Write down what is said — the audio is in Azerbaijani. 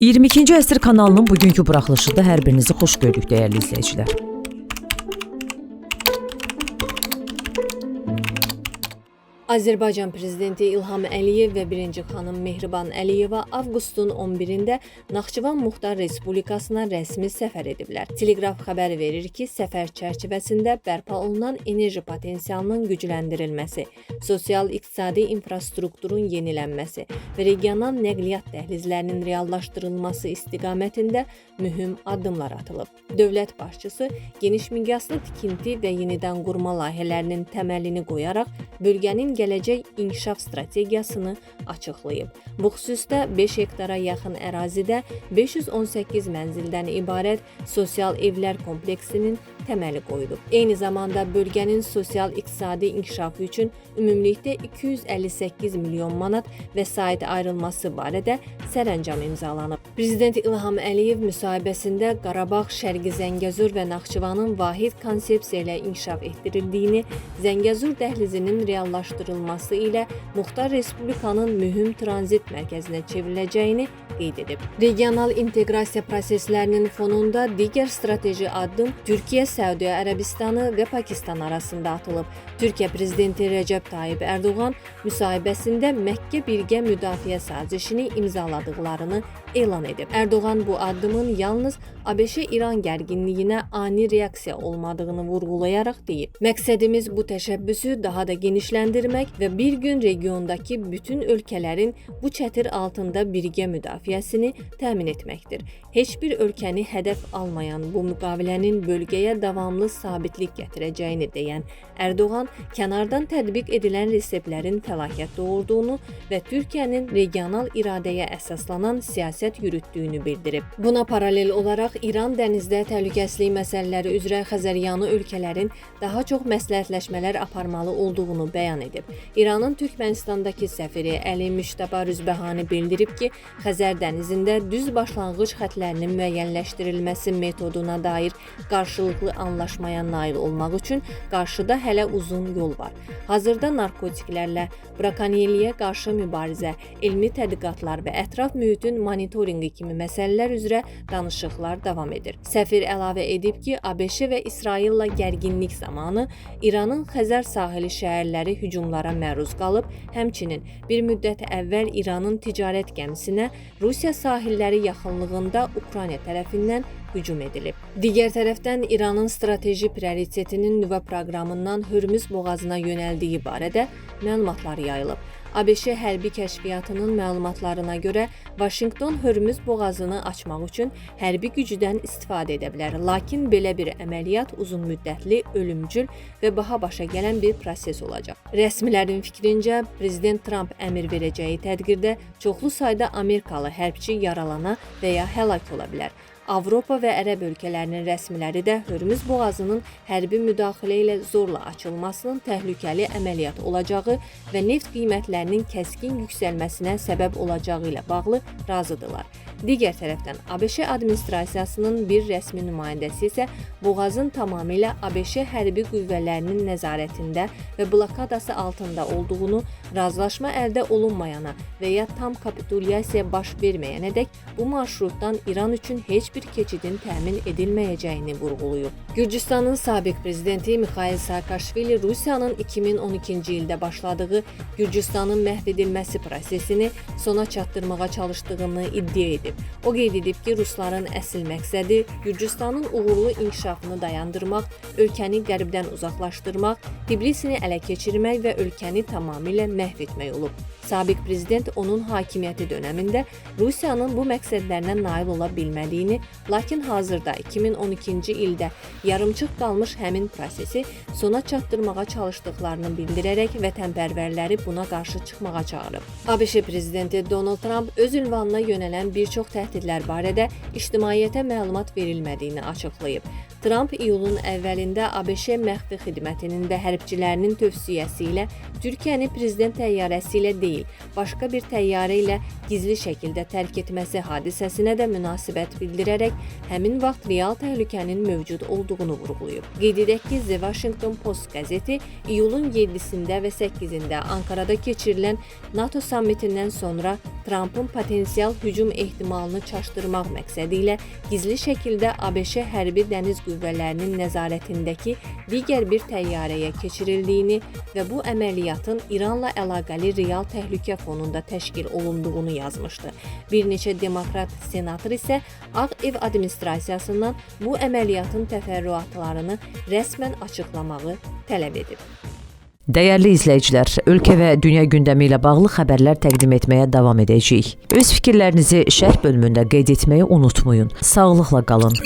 22-ci əsr kanalının bugünkü buraxılışında hər birinizi xoş gördük dəyərli izləyicilər. Azərbaycan Prezidenti İlham Əliyev və birinci xanım Mehriban Əliyeva avqustun 11-də Naxçıvan Muxtar Respublikasına rəsmi səfər ediblər. Teleqraf xəbər verir ki, səfər çərçivəsində bərpa olunan enerji potensialının gücləndirilməsi, sosial-iqtisadi infrastrukturun yenilənməsi və regional nəqliyyat dəhlizlərinin reallaşdırılması istiqamətində mühüm addımlar atılıb. Dövlət başçısı geniş miqyaslı tikinti və yenidən qurma layihələrinin təməlini qoyaraq bölgənin gələcək inkişaf strategiyasını açıqlayıb. Bu xüsusda 5 hektara yaxın ərazidə 518 mənzildən ibarət sosial evlər kompleksinin təməli qoyulub. Eyni zamanda bölgənin sosial-iqtisadi inkişafı üçün ümumilikdə 258 milyon manat vəsait ayrılması barədə sərəncam imzalanıb. Prezident İlham Əliyev müsahibəsində Qarabağ, Şərqi Zəngəzur və Naxçıvanın vahid konsepsiya ilə inkişaf etdirildiyini, Zəngəzur dəhlizinin reallaşdırılması ilə Muxtar Respublikanın mühüm tranzit mərkəzinə çevriləcəyini qeyd edib. Regional inteqrasiya proseslərinin fonunda digər strateji addım Türkiyə, Səudiyyə Ərəbistanı və Pakistan arasında atılıb. Türkiyə prezidenti Rəcəb Tayyib Ərdoğan müsahibəsində Məkkə birgə müdafiə sazişini imzaladıqlarını elan edib. Ərdoğan bu addımın yalnız ABŞ-İran gərginliyinə ani reaksiya olmadığını vurğulayaraq deyib: "Məqsədimiz bu təşəbbüsü daha da genişləndirmək və bir gün regiondakı bütün ölkələrin bu çətir altında birgə müdafiəsini təmin etməkdir. Heç bir ölkəni hədəf almayan bu müqavilənin bölgəyə davamlı sabitlik gətirəcəyini deyən Ərdoğan, kənardan tətbiq edilən reseptlərin fəlakət doğurduğunu və Türkiyənin regional iradəyə əsaslanan siyasət yürütdüyünü bildirib. Buna paralel olaraq İran dənizdə təhlükəsizlik məsələləri üzrə Xəzəryanı ölkələrin daha çox məsləhətləşmələr aparmalı olduğunu bəyan edib. İranın Türkmənistandakı səfiri Əli Müştəba Rüzbəhani bildirib ki, Xəzər dənizində düz başlanğıc xətlərinin müəyyənləşdirilməsi metoduna dair qarşılıqlı anlaşmaya nail olmaq üçün qarşıda hələ uzun yol var. Hazırda narkotiklərlə, brakonyerliyə qarşı mübarizə, elmi tədqiqatlar və ətraf mühitin monitorinqi kimi məsələlər üzrə danışıqlar davam edir. Səfir əlavə edib ki, ABŞ və İsraillə gərginlik zamanı İranın Xəzər sahili şəhərləri hücumlara məruz qalıb, həmçinin bir müddət əvvəl İranın ticarət gəmisinə Rusiya sahilləri yaxınlığında Ukrayna tərəfindən hücum edilib. Digər tərəfdən İranın strateji prioritetinin nüvə proqramından Hörmüz boğazına yönəldiyi barədə məlumatlar yayılıb. ABŞ hərbi kəşfiyyatının məlumatlarına görə Vaşinqton Hörmüz boğazını açmaq üçün hərbi gücdən istifadə edə bilər. Lakin belə bir əməliyyat uzunmüddətli, ölümcül və baha başa gələn bir proses olacaq. Rəsmilərin fikrincə, prezident Tramp əmr verəcəyi tədbirdə çoxlu sayda Amerikalı hərbçi yaralana və ya həlak ola bilər. Avropa və Ərəb ölkələrinin rəsmiləri də Hörmüz boğazının hərbi müdaxilə ilə zorla açılmasının təhlükəli əməliyyat olacağı və neft qiymətlərinin kəskin yüksəlməsinə səbəb olacağı ilə bağlı razıdırlar. Digər tərəfdən ABŞ administrasiyasının bir rəsmi nümayəndəsi isə boğazın tamamilə ABŞ hərbi qüvvələrinin nəzarətində və blokadası altında olduğunu, razılaşma əldə olunmayana və ya tam kapitulyasiya baş verməyənədək bu marşrutdan İran üçün heç bir keçidin təmin edilməyəcəyini vurğulayıb. Gürcüstanın sabiq prezidenti Mixail Saakaşvili Rusiyanın 2012-ci ildə başladığı Gürcüstanın məhv edilməsi prosesini sona çatdırmağa çalışdığını iddia edib. O qeyd edib ki, rusların əsl məqsədi Gürcüstanın uğurlu inkişafını dayandırmaq, ölkəni qərbdən uzaqlaşdırmaq, Tbilisini ələ keçirmək və ölkəni tamamilə məhv etmək olub. Sabiq prezident onun hakimiyyəti dönəmində Rusiyanın bu məqsədlərinə nail ola bilmədiyini, lakin hazırda 2012-ci ildə yarımçıq qalmış həmin prosesi sona çatdırmağa çalışdıqlarını bildirərək vətənpərvərləri buna qarşı çıxmağa çağırıb. ABŞ prezidenti Donald Tramp öz ünvanına yönələn bir çox təhdidlər barədə ictimaiyyətə məlumat verilmədiyini açıqlayıb. Tramp iyulun əvvəlində ABŞ məxfi xidmətinin və hərbçilərinin tövsiyəsi ilə Türkiyəni prezident təyyarəsi ilə deyil, başqa bir təyyarə ilə gizli şəkildə tərk etməsi hadisəsinə də münasibət bildirərək həmin vaxt real təhlükənin mövcud olduğunu vurğulayıb. Qeyd edək ki, The Washington Post qəzeti iyulun 7-sində və 8-də Ankarada keçirilən NATO sammitindən sonra Trampın potensial hücum ehtimalı ehtimalını çaşdırmaq məqsədi ilə gizli şəkildə ABŞ hərbi dəniz qüvvələrinin nəzarətindəki digər bir təyyarəyə keçirildiyini və bu əməliyyatın İranla əlaqəli real təhlükə fonunda təşkil olunduğunu yazmışdı. Bir neçə demokrat senator isə Ağ Ev administrasiyasından bu əməliyyatın təfərrüatlarını rəsmən açıqlamağı tələb edib. Dəyərli izləyicilər, ölkə və dünya gündəmi ilə bağlı xəbərlər təqdim etməyə davam edəcəyik. Öz fikirlərinizi şərh bölümündə qeyd etməyi unutmayın. Sağlıqla qalın.